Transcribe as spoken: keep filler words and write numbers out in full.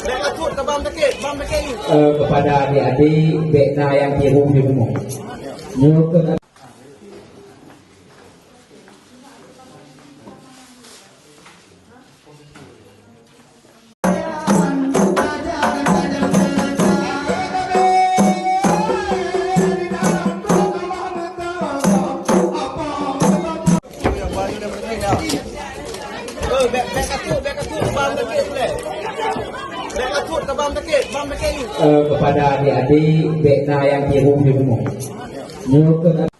Bèk latot ka bam sakét, bam sakét. Eh, kepada adik-adik, bèk na nyang tiru di rumoh. Nyoe keuh Eh, kepada adik-adik, bèk na nyang tiru di rumoh. Nyoe keuh